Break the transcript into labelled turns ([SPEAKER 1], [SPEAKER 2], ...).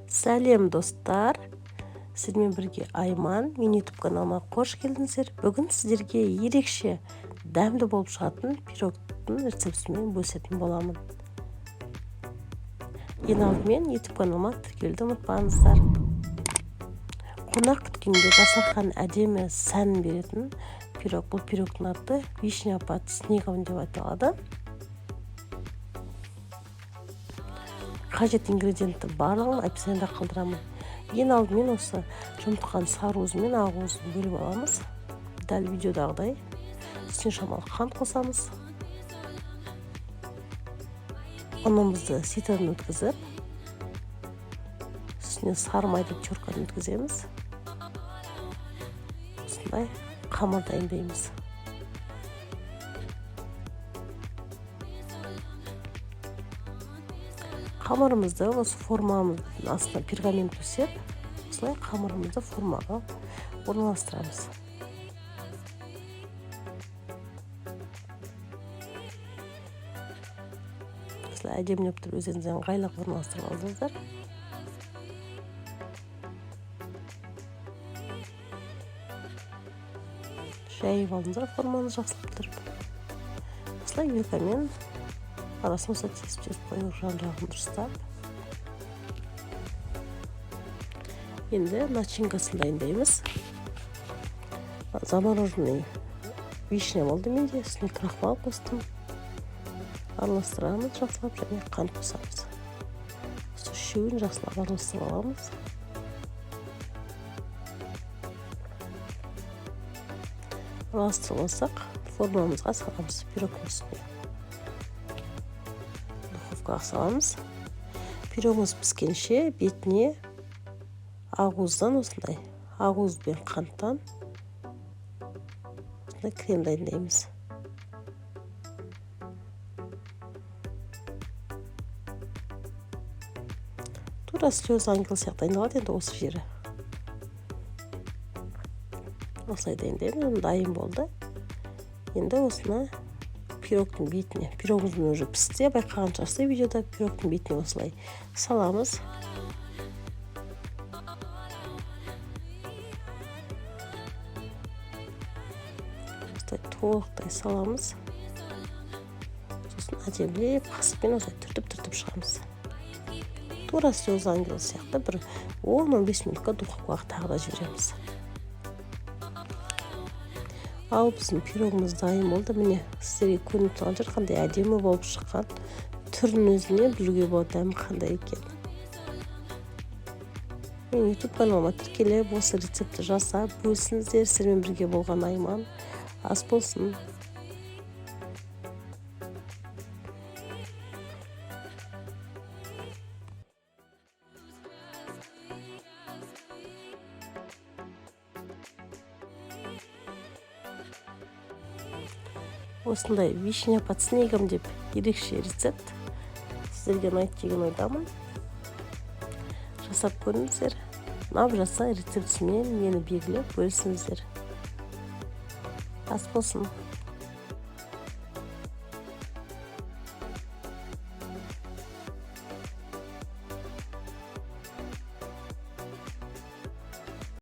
[SPEAKER 1] Сәлем, достар! Сіздермен бірге Айман. Мен YouTube каналыма қош келдіңіздер. Бүгін сіздерге ерекше дәмді болып шығатын пирогтың рецептімен бөлісетін боламын. Ең алдымен YouTube каналыма тіркелуді ұмытпаңыздар. Қонақ күткенде дастархан әдемі сән беретін пирог. Бұл пирогтың аты вишня под снегом деп аталады. Қажет ингредиентті барлығын описаниеда қалдырамын. Ең алдымен осы жұмыртқаның сары уызы мен ақ уызын бөліп аламыз. Дәл видеодағыдай. Үстіне шамалы қант қосамыз. Ұнымызды ситодан өткізіп, үстіне сары майды теркадан өткіземіз. Осындай қамыр дайындаймыз. Қамырымызды осы формамыздың астына пергамент төсеп, осылай қамырымызды формаға орналастырамыз. Осылай әдемілеп тұрып өздеріңізге ыңғайлы қылып орналастырып алыңыздар. Жайып алыңыздар форманы жақсылап тұрып. Осылай вилкамен арасын осылай тесіп-тесіп қою, жан-жағын дұрыстап. Енді начинкасын дайындаймыз. Замороженный вишня болды менде, үстіне крахмал қостым. Араластырамыз жақсылап және қант қосамыз. Осы үшеуін жақсылап араластырып аламыз. Араластырып алсақ, формамызға саламыз пирогтың үстіне. Духовкаға саламыз. Пирогымыз піскенше бетіне ақуыздан осындай ақуыз бен қанттан осындай крем дайындаймыз. Тура слезы ангел сияқты дайындалады енді осы жері. Осылай дайындаймыз, дайын болды. Енді осыны пирогтың бетіне, пирогымыз уже пісті, байқаған шығарсыздар видеода, пирогтың бетіне осылай саламыз. Осылай толықтай саламыз. Сосын әдемілеп қасықпен осылай түртіп-түртіп шығамыз. Тура слезы ангел сияқты бір 10-15 минутқа духовкаға тағы да жібереміз. Ал біздің пирогымыз дайын болды. Міне, сіздерге көрініп тұрған шығар, қандай әдемі болып шыққан. Түрін өзіне білуге болады дәмі қандай екен. Мен YouTube каналыма тіркеліп, осы рецептті жасап бөлісіңіздер. Сіздермен бірге болған Айман. Ас болсын. Осындай вишня под снегом деп ерекше рецепт сіздерге ұнайды деген ойдамын. Жасап көріңіздер. Ұнап жатса рецептісімен мені белгілеп бөлісіңіздер. Ас болсын.